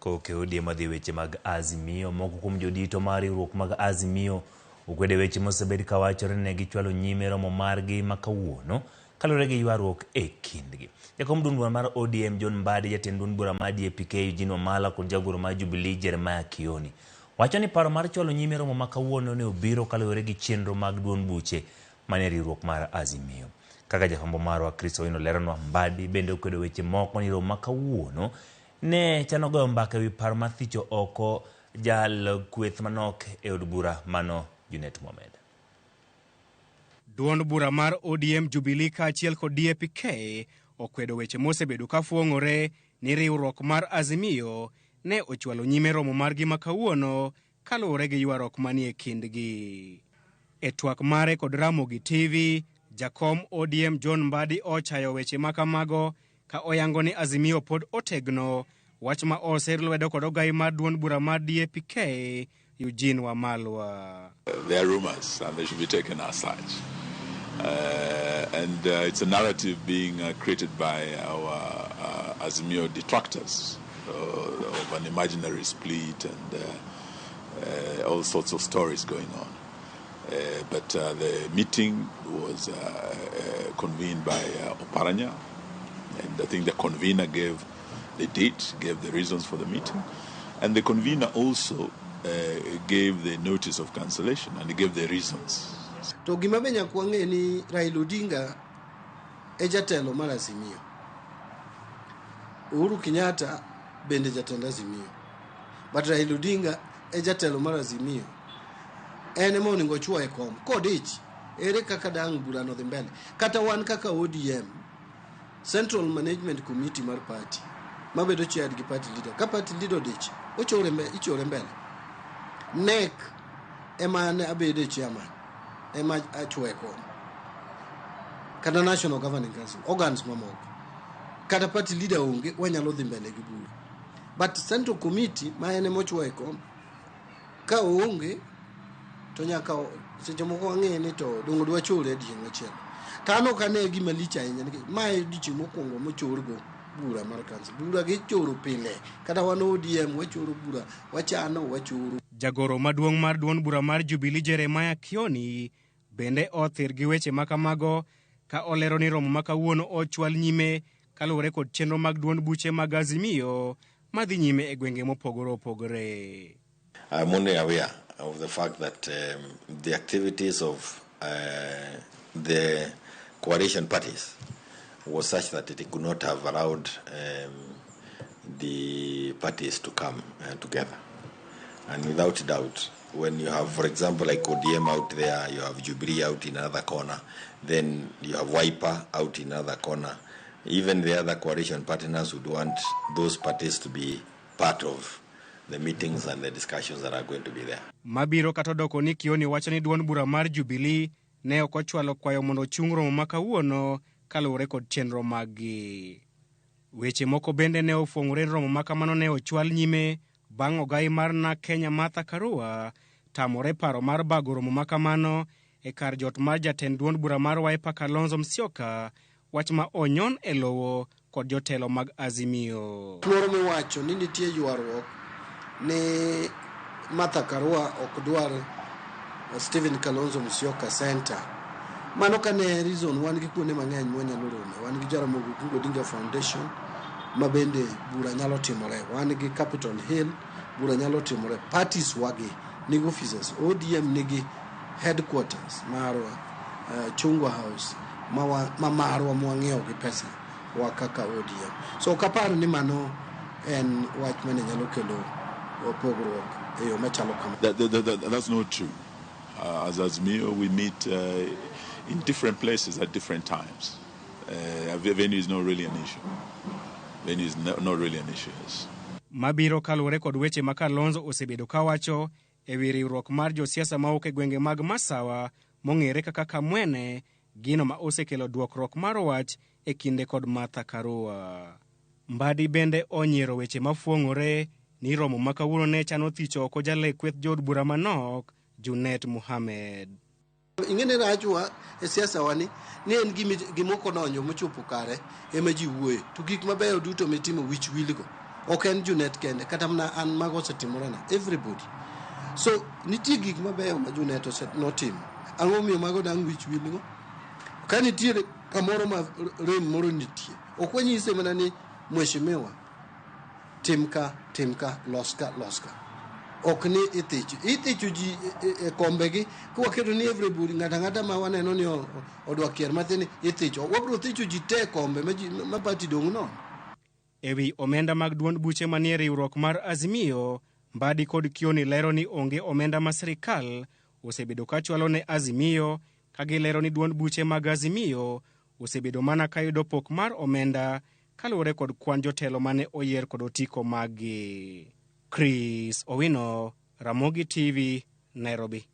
Koke ODM madhi weche mag Azimio, moko kuom jodito mar riwruok mag Azimio okwede weche mosebed kawachore ni ne gichwalo nyime romo margi ma kawuono kaluwore gi ywaruok e kindgi. Jakom duond bura mar ODM John Mbadi, jatend duond bura mar DAP-K Eugene Wamalwa kod jagoro mar Jubilee Jeremiah Kioni wacho ni paro mar chwalo nyime romo ma kawuono ne obiro kaluwore gi chenro mag duond buche manie riwruok mar Azimio. Kaka jafwambo marwa Chris Owino leronwa, Mbadi bende okwedo weche moko ni romo ma kawuono ne chano goyo mbaka ewi paro mar thicho oko jal kweth manok e od bura mano Junet Mohamed. Duond bura mar ODM Jubilee kaachiel kod DAP-K okwedo weche mosebedo ka fuong'ore ni riwruok mar Azimio ne ochwalo nyime romo margi ma kawuono kaluwore gi ywaruok manie kindgi. E twak mare kod Ramogi TV, jakom ODM John Mbadi ochayo weche ma kamago ka oyango ni Azimio pod otegno, wach ma oser lwedo kod ogai mar duond bura mar DAP-K Eugene Wamalwa. They are rumors and they should be taken as such. And it's a narrative being created by our Azimio detractors of an imaginary split and all sorts of stories going on. But the meeting was convened by Oparanya, and I think the convener gave the date, gave the reasons for the meeting, and the convener also gave the notice of cancellation and he gave the reasons. To gima be nyaka wang'e ni Raila Odinga e jatelo mar Azimio. Uhuru Kenyatta bende jatend Azimio. But Raila Odinga e jatelo mar Azimio. En ema onego ochwo e kom. Kodich, ere kaka dang' burano dhi mbele? Kata wan kaka ODM, Central Management Committee mar party, mabedo chaired gi party leader. Ka party leader odich, ochore ichore mbele. NEC ema an abedo chairman, ema achwo e kom. Kata National Governing Council, organs mamoko. Kata party leader onge, wanyalo dhi mbele gi bura. But Central Committee, ma en ema ochwo e kom, ka oonge, to nyaka seche moko wang'e ni to dongo dwa chore odiechieng' machielo. To an ok ane gima lich ahinya nikech mae odiechieng' mokwongo mochorgo bura mar council. Bura gichoro pile. Kata wan ODM wachoro bura, wachano, wachoro. Jagoro maduong' mar duond bura mar Jubilee Jeremiah Kioni bende othir gi weche ma kamago ka olero ni romo ma kawuono ochwal nyime kaluwore kod chenro mag duond buche mag Azimio madhi nyime e gwenge mopogore opogore. I'm only aware of the fact that the activities of the coalition parties was such that it could not have allowed the parties to come together. And without doubt, when you have, for example, like ODM out there, you have Jubilee out in another corner, then you have Wiper out in another corner. Even the other coalition partners would want those parties to be part of the meetings and the discussions that are going to be there. Mabiro kata odoko ni Kioni wacho ni duond bura mar Jubilee ne ok ochwalo kwayo mondo ochung romo ma kawuono kaluwore kod chenro maggi. Weche moko bende ne ofwong'ore ni romo ma kamano ne ochwal nyime bang' ogai mar NARC Kenya Martha Karua tamore paro mar bago romo ma kamano e kar jot mar jatend duond bura mar Wiper Kalonzo Musyoka, wach ma onyon e lowo kod jotelo mag Azimio. Moro miwacho ni nitie ywaruok ni Martha Karua ok dwar Stephen Kalonzo Musyoka Center. Mano kane reason wan gi kuonde mang'eny mwanyalo rome. Wan gi Jaramogi Oginga Odinga Foundation ma bende bura nyalo timore. Wan gi Capitol Hill bura nyalo timore. Parties wagi nigi offices. ODM nigi headquarters marwa, Chungwa House ma marwa mwang'iewo gi pesa wa kaka ODM. So ok apar ni mano en wach mane nyalo kelo pogruok e yo machalo kama. That's not true. As Azimio, we meet in different places at different times. Venue is not really an issue. Venue is not really an issue. Yes. Mabiro kaluwore kod weche ma Kalonzo osebedo kawacho e wi riwruok mar josiasa mawuok e gwenge mag Masawa mong'ere kaka Kamwene, gino ma osekelo dwokruok mar wach e kinde kod Martha Karua. Mbadi bende onyiero weche mafuong'ore ni romo ma kawuono ne chano thicho oko jale kweth jood bura manok Junet Mohamed. Ing'e ni rachwa e siasa wa ni en gima ok odonjo mochopo kare ema ji wuoye, to gik mabeyo duto mitimo wich wilgo. Ok en Junet kende, kata mana an mago osetimorena, everybody. So nitie gik mabeyo ma Junet notimo. Ang'o momiyo mago dang' wich wilgo? Ka nitiere kamoro ma rem moro nitie, ok wanyise mana ni mheshimiwa tim ka, tim ka, los ka, los ka. Ok ni ithicho. Ithicho ji e kombegi, kwaketo ni everybody, ng'ato ang'ata ma waneno ni odwa kier mathin ithicho. Wabiro thicho ji te e kombe ma party dong' nono. E wi omenda mag duond buche manie riwruok mar Azimio, Mbadi kod Kioni lero ni onge omenda ma sirikal osebedo ka chwalo ne Azimio, ka gilero ni duond buche mag Azimio osebedo mana ka yudo pok mar omenda kaluwore kod kwan jotelo mane oyier kod otiko maggi. Chris Owino, Ramogi TV, Nairobi.